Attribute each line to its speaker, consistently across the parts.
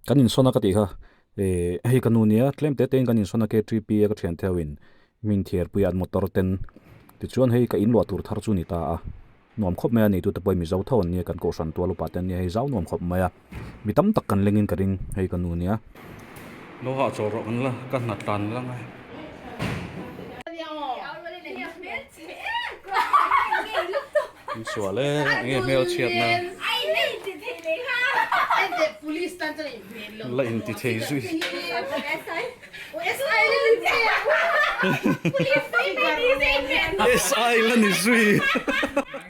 Speaker 1: Kan insawn a ka tih kha eh hei ka nu nia tlem te te in kan insawn a KTP a ka thian theuh in min thiar pui a an motor ten tichuan hei ka inluah tur thar chu ni ta a nuam khawp mai a nei tute pawh hi mizo tho an nia kan kohhran tual upa te an nia hei zau nuam khawp mai a mi tam tak kan leng in ka ring hei ka nu nia.
Speaker 2: Lo hahchawl rawh kan la ka hna tlan la ngai. In sual e enge hmel chhiat na la in ti thei zui. SI la ni zui.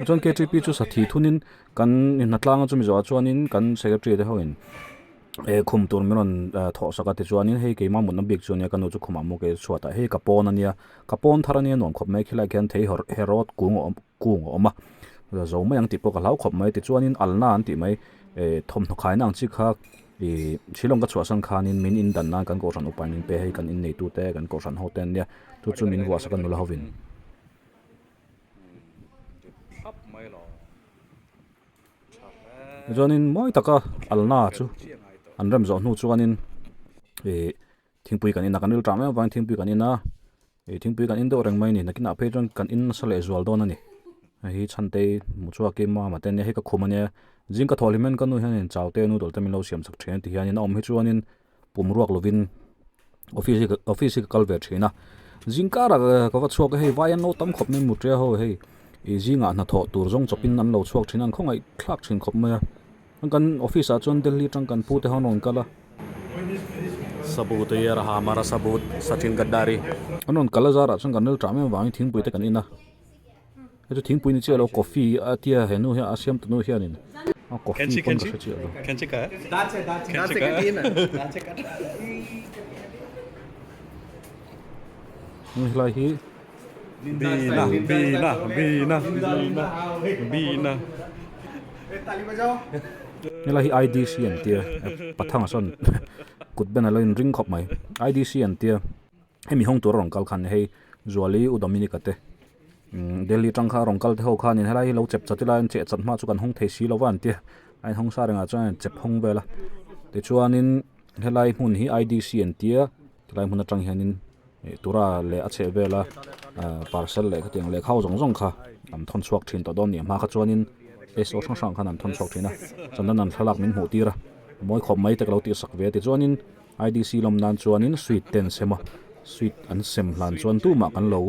Speaker 1: Chuan KTP chu sathi thunin kan hnatlanga chumi zawhah chuanin kan secretary te ho in eh khum tur min rawn thawh sak a tichuanin hei keimah mutna bik chu ania ka nu chu khumah mu ke chhuat ah hei ka pawn ania ka pawn thar ania nuam khawp mai khilaiah khian thei hawrh herawt kung a awm kung a awm a zo mai ang tih pawh ka hlau khawp mai tichuanin alna an tih mai eh thawmhnaw khaina ang chi kha ih Shillong ka chhuahsan khanin min in dan nan kan kohhran upa in min pe hei kan inneitu te kan kohhran ho te ania chu chu min vuah sak a nula hovin. Chuanin mawi taka alna chu an rem zawh hnu chuanin ih thingpui kan in a kan ril tah mai avangin thingpui kan in a ih thingpui kan in deuh reng mai a ni nakinah phei chuan kan in nasa leh zual dawn a ni hei hi chhantei hmu chhuak in mama te ania hei ka khum ania zing ka thawh hlim hian ka nu hianin chau te noodle te min lo siam chak thin a ti hianin a awm hi chuanin pum ruak lovin office hi office hi ka kal ve thin a zing karah ka va chhuak a hei vai an lo tam khawp mai mutria ho hei ih zingah hnathawh tur zawng chawpin an lo chhuak thin a an khawngaih thlak thin khawp mai a kan office ah chuan Delhi atang kan pu te ho an rawn kal a.
Speaker 2: Sabut ye raha hamara sabut Sachin Gaddari.
Speaker 1: An rawn kal a zarah chuan kan ril tah mai avangin thingpui te kan in a hei chu thingpui ni chiah lo coffee a tia he nu hian a siam tunu hianin a coffee pawn ka hre chiah lo. Helai hi.
Speaker 2: Bina Bina Bina Bina
Speaker 1: Helai hi IDC an tia pathanga sawn kut ben a lo inring khawp mai IDC an tia hemi hawng tur a rawn kal khan hei Zuali U Dominica te Delhi atang kha a rawn kal te ho khanin helai hi lo chep chat ila an cheh chat hma chu kan hawng thei si lo va an tia a inhawng sa rengah chuan a inchep hawng vel a tichuanin helai hmun hi IDC an tia tilai hmun atang hianin ih tura leh a chheh vela ah parcel leh khatiang lehkha ho zawng zawng kha an thawn chhuak thin tawh dawn a ni a hma kha chuanin so hrang hrang khan an thawn chhuak thin a chuan an thlalak min hmuh tir a mawi khawp mai te ka lo tih sak ve a tichuanin IDC lawm nan chuanin sweet te an sem a sweet an sem hlan chuan tumah kan lo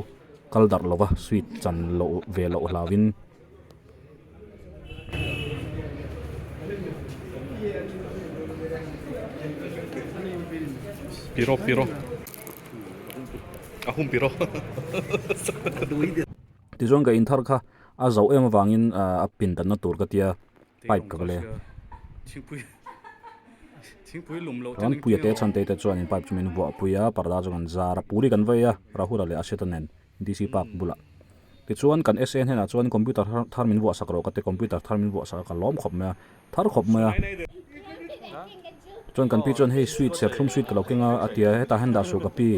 Speaker 1: kal darh lo va sweet chan loh ve loh hlauhin.
Speaker 2: Piro piro a hum piro
Speaker 1: Tichuan ka inthar kha a zoh em avangin a pin danna tur ka tia pipe ka va le chuan puia te chhan te te chuanin pipe chu min vuah pui a parda chu kan zar a puri kan vei a Rahula leh Ashet-a nen DC park bulah tichuan kan SA hnenah chuan computer thar min vuah sak rawh ka ti computer thar min vuah sak a ka lawm khawp mai a thar khawp mai a chuan kan pi chuan hei sweet serthlum sweet ka lo keng a a ti a hetah hian dah suh ka pi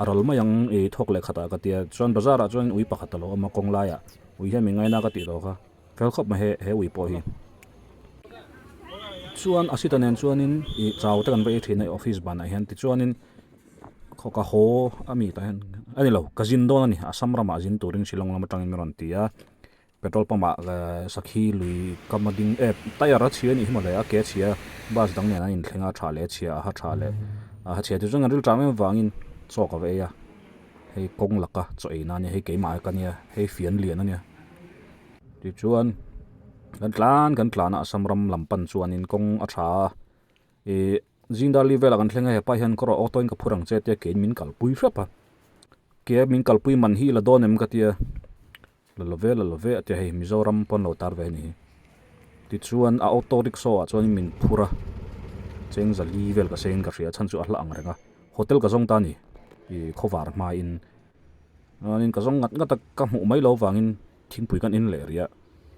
Speaker 1: a ral mai ang ih thawk leh khatah ka ti a chuan bazar ah chuan ui pakhat a lo awm a kawng laiah ui hian min ngaina ka tih tawh kha fel khawp mai he he ui pawh hi chuan a sita nen chuanin ih chau te kan va ei thin a office banah hian tichuanin. Khaw ka haw a mi tah hian a ni lo ka zin dawn a ni Assam ramah zin turin Shillong lam atangin min rawn ti a petrol pump ah sakhi lui kam a ding eh tyre a chhia a nih hi mawle a ke a chhia bus dang nen an inthleng a tha leh a chhia a ha tha leh a ha chhia chu chuan kan ril tang em avangin chaw ka va ei a hei kawng laka chaw ei na a nia hei keimah ka nia hei fian lian a nia tichuan kan tlan kan tlan a Assam ram lam pan chuanin kawng a tha a Ih Zingdali velah kan thleng a hepa hian kawr ah auto in ka phur ang che tia keiin min kalpui hrep a ke min kalpui man hi la dawn em ka tia la lo ve la lo ve a tia hei Mizoram pawn lo tar ve a ni hi tichuan a auto rickshaw ah chuan min phur a cheng zali vel ka seng in ka hria a chhan chu a hla ang reng a hotel ka zawng ta a ni ih khawvar hmain chuanin ka zawng ngat ngat a ka hmuh mai lo vangin thingpui kan in leh rih a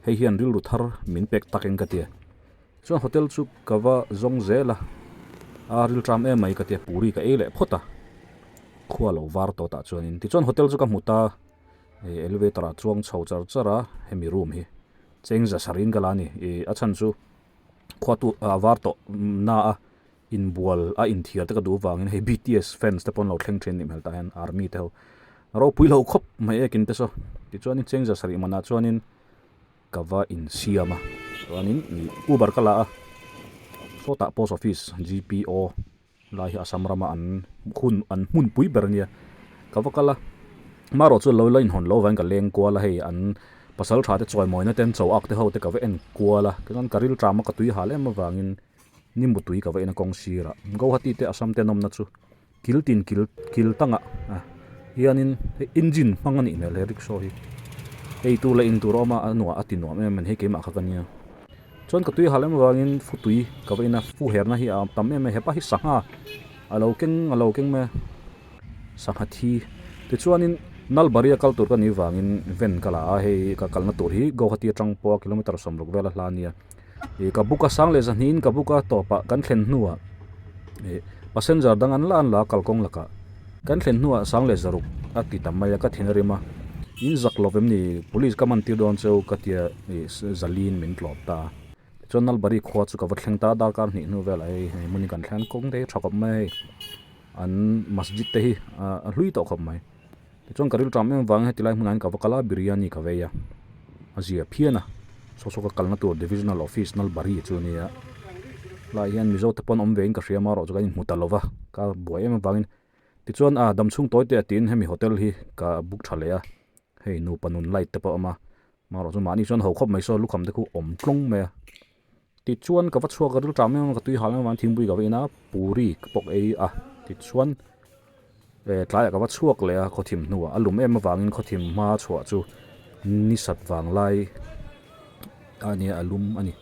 Speaker 1: hei hian rilru thar min pek takin ka tia. Chuan hotel chu ka va zawng zel a, a ril tram em mai ka tia puri ka ei leh phawt a, khua lo var tawh tah chuanin tichuan hotel chu ka hmu ta, ih elevator ah chuang chho char char a hemi room hi cheng za sarin ka la a ni, ih a chhan chu khua tu a var tawh na a. Inbual a inthiar te ka duh vangin hei BTS fans te pawh an lo thleng thin a nih hmel tah hian army te ho ropui lo khawp mai ekin te saw tichuanin chengza sarih manah chuanin ka va insiam a chuanin ih uber ka la a sawtah post office G_P_O lai hi Assam rama an hun an hmunpui ber ania ka va kal a marawh chu lo la inhawn loh avangin ka leng kual a hei an pasal tha te chawimawina te an cho ak te ho te ka va en kual a tichuan ka rilṭam a ka tui hal em avangin Ni mutui ka va en a kawng sirah Guwahati te Assam te an awmna chu kil tin kil kil tangah hianin hei engine hmang a nih hmel he rickshaw hi ei tur leh in tur a awm a a nuah a ti nuam em a ni hei keimah kha ka nia chuan ka tui hal em avangin futui ka va en a fu herna hi a tam em a hepa hi sangha a lo keng a lo keng mai a sangha thi tichuanin Nalbari a kal tur ka nih vangin van ka la a hei ka kalna tur hi Guwahati atang pawha kilometer sawmruk vel a hla a nia. Ih ka book a sang leh zahnihin ka book a tawpah kan thlen hnuah ih passenger dang an la an la a kalkawng lakah kan thlen hnuah sang leh zaruk a ti ta mai a ka thin a rim a in zak lo vem ni police ka man tir dawn cheu ka tia ih zaliin min tlawp ta a tichuan Nalbari khua chu ka va thleng ta a darkar hnih hnu velah hei hei hmun hi kan thleng kawng te hi tha khawp mai a hei an masjid te hi a hlui tawh khawp mai Tichuan ka rilṭam em vangin heti lai hmunah hian ka va kal a, biryani ka vei a, a zia phian a, saw saw ka kalna tur Divisional Office Nalbari chu a nia, helaiah hian Mizo te pawn awm vein ka hria marawh chu kan inhmu ta lova, ka buai em avangin tichuan a damchhung tawi te a tiin hemi hotel hi ka book tha leh a, hei nupa nun light te pawh a awm a, marawh chu mahni chuan ho khawp mai saw lukham te khu awm tlawng mai a, tichuan ka va chhuak a rilṭam em a ka tui hal em avangin thingpui ka va in a, puri ka pawk ei a, tichuan. Tlaiah ka va chhuak leh a khawthim hnuah a lum em avangin khawthim hma chhuah chu ni sat vang lai a nia a lum a ni.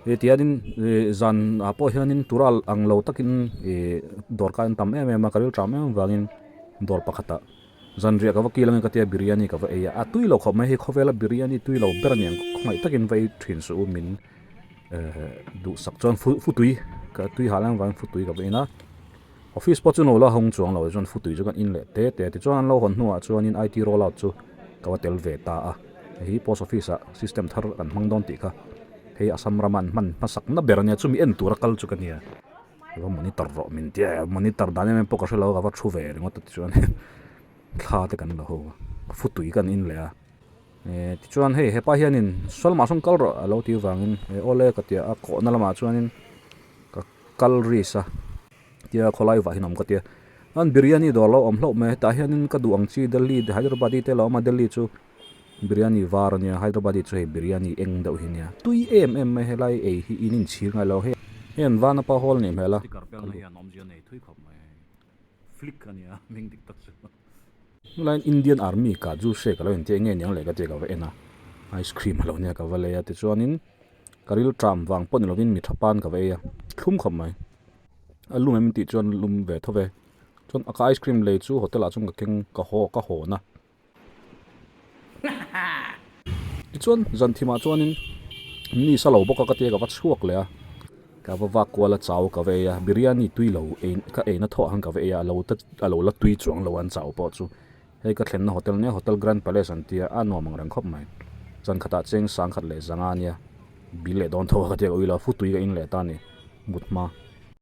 Speaker 1: Ih tihianin ih zan ah pawh hianin tura ang lo takin ih dawr khan tam em em a ka rilṭam em avangin dawr pakhatah zanriah ka va kil ange ka tia biryani ka va ei a a tui lo khawp mai hei khawvela biryani tui lo ber a ni ang khawngaih takin va ei ṭhin suh u min duhsak chuan futui ka tui hal em avangin futui ka va in a. Office pawh chu no la hawng chuang lo chuan futui chu kan in leh te te a tichuan an lo hawn hnuah chuanin IT roll out chu ka va tel ve ta a hei hi post office ah system thar kan hmang dawn tih kha hei Assam rama an hman hmasak na ber ania chumi en tura kal chu ka nia ka va monitor rawh min tia monitor dan em em pawh ka hre lo ka va thu ve ringawt a tichuan thla te kan la ho a futui kan in leh a eh tichuan hei hepa hianin saw lamah sawn kal rawh a lo tih avangin eh awle ka tia a kawhna lamah chuanin ka kal risk a. Tia khawlai vah hian a awm ka tia. An biryani dawr lo awm hlauh mai a, hetah hianin ka duh ang chi Delhi Hyderabadi te lo awm a, Delhi chu biryani var a nia, Hyderabadi chu hei biryani eng deuh hi a nia. Tui em em mai helai ei hi in inchhir ngai lo hei. Hei an Vanapa hall a nih hmel a. Helaiin Indian Army kaju shake a lo intia eng nge niang leh ka tia ka va en a, ice cream a lo nia ka va lei a tichuanin ka rilṭam vang pawh ni lovin mi tha pan ka va ei a, thlum khawp mai. A lum em tih chuan lum ve tho ve chuan ka ice cream lei chu hotel ah chuan ka keng ka haw ka hawn a tichuan zan thim ah chuanin ni sa lo bawk a ka tia ka va chhuak leh a ka va vak kual a chau ka va ei a biryani tui lo ei ka ei na thawh ang ka va ei a alo ta alo la tui chuang lo an chau pawh chu hei ka thlenna hotel nia hotel grand palace an tia a nuam ang reng khawp mai zan khatah cheng sang khat leh zanga ania bil leh dawn tho a ka tia ka ui lo a futui ka in leh ta a ni mut hma.